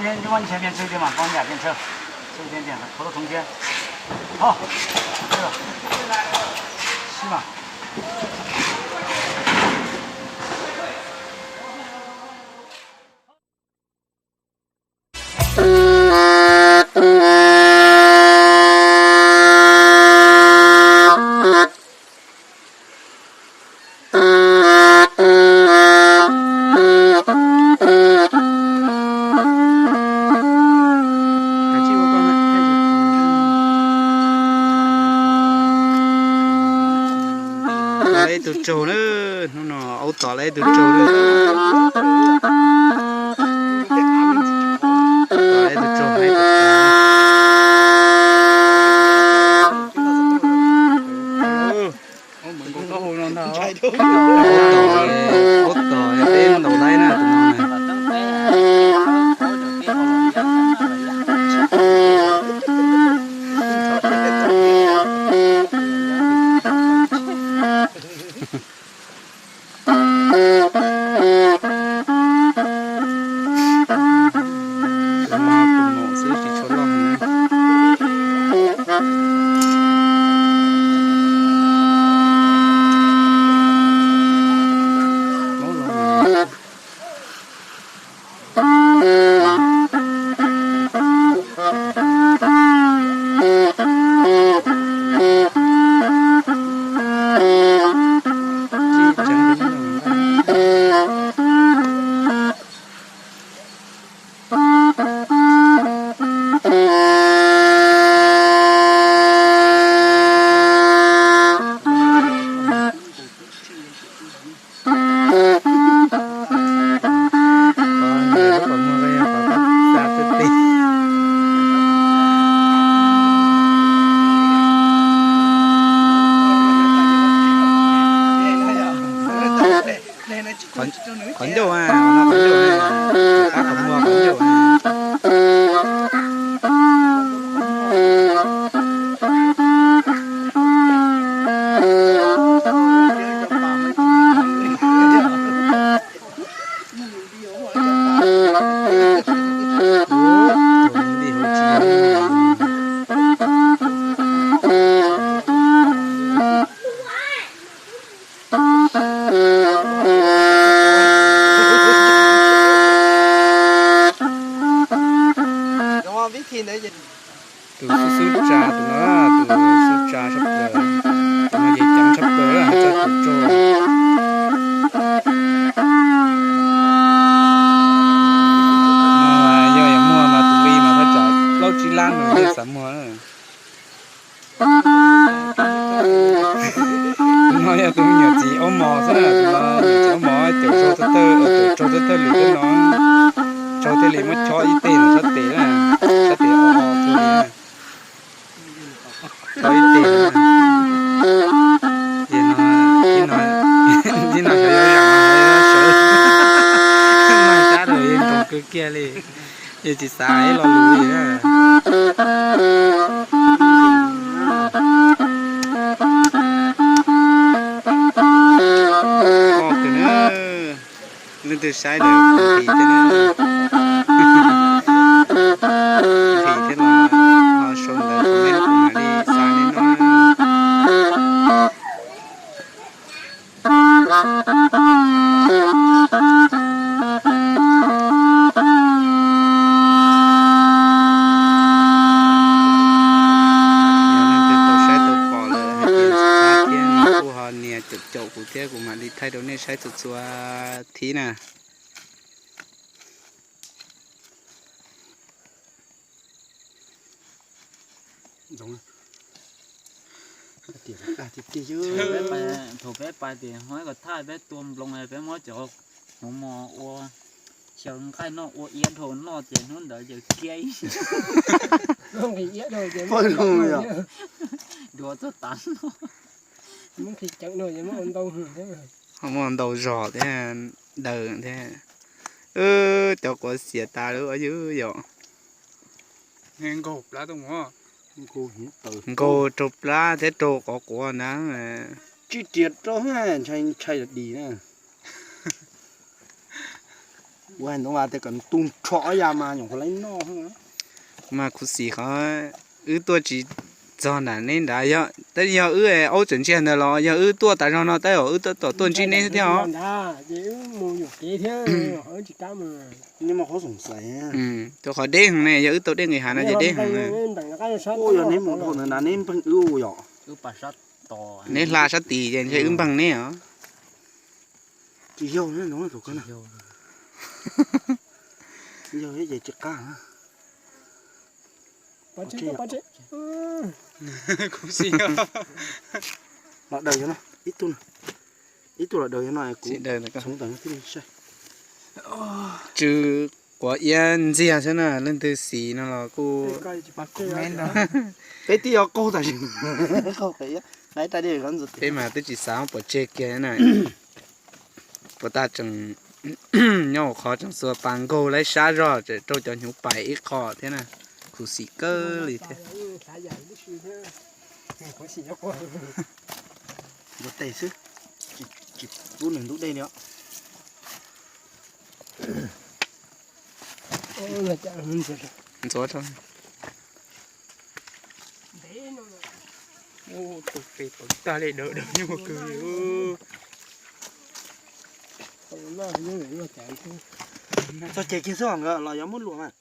先，你往前面走一点嘛，帮我们俩变车，走一点点，拖到中间。好，这个，是吧？ Tau ib tug tsaug na, hnub no aub tom lawv ib tug tsaug na. Tom lawv ib tug tsaug, ib tug tsaug. Aub tom, aub tom peb ntaus laib na tus no. Tus no tus maum xwb tsis tshua loj heev. Qhov ncauj, qhov ncauj, qab qhov muag qhov ncauj. Tus xub xub tsa, tus no, tus xub tsa sab plaws, tus no ces ceev sab plaws, hais txog tus tsaug. No yog yuav muag mas tus li mas thaj tsam plaub tsib lab no thiaj xav muag. Tus no yog tus me nyuam txiv aub mos xwb na, tus no nyuam txiv aub mos caum tsaug thawj thawj, caum tsaug thawj thawj lwm tej no, tsaug thiaj li muab chob ib teg no sab tes na, sab tes o o tsuag li na. Chob ib teg na. Ces no, ib no xyov yuav zam no sawv, mas sab rau yeej nroo kawg kiag li. Yeej tsis xav hais lo lus li. Leej twg saib lawm nqhis thiab, nqhis thiab los ho sau ntawv comment kuv mam li xa nej noj. Yog leej twg tau saib tau pom lawm hais tias ntxim qab thiab no kuj ho nias caum caum kuv thiab kuv mam li thaij rau nej saib txhua txhua thib na. Thaum peb pais tim Huab Cov Thaj peb tua nploos peb muab cov hmoov mos ua xyaw nqaij noj ua iab dhau noj ces hnub ntawd ces kiag ib duav txog tav no. Muaj ntau zog thiab, daws thiab. Cov quav xiav tas lawm yom. Nkaug plab, nkaug raug plab thiab raug quav quav na. Tsis riam rau, ntshai ntshai dis na. Kuv hais ntoo vas tias kom tu nrho ob ya mas nyuam qhuav laib noj. Mas khuv xim qhov wb tuaj tsis txog nram neb nrad, yog tab yog wb aub tseem ntsiag ntawd los yog wb tuaj tas zog no tab wb tom tuaj ntsib neb thiab os. Rau qhov deb heev ne, yog wb tau dej nqis hav no ces deb heev. Yog neb mus dhau ntawd na neb npeeg wb yom. Neb hla sab tid ces ntshe wb npeeg neb os. Tsis yog, yog ces tsis qab. Los daws no, ib tug, ib tug los daws no kuv txhoov tawm thiaj li saib. Tsw quav iab ntxiag xwb na, leej twg xis no los kuj peb tib yuav qaug tam sim. Peb mas twb tsis xav pov tseg kiag na. Puas tas tseem nyob hauv qhov tseem xuas pas nkaug laib sab zog tseem rau cov hnyuv pais ib qho thiab na. Khuv xim kawg li thiab. Npua tes xwb, tsis pub nws ntub dej li os. Ntxuav rau. Tus pem pov tag li, dawb dawb nyuag kawg li. Txog ces kiag xwb nkawd los yuav muab luam mas.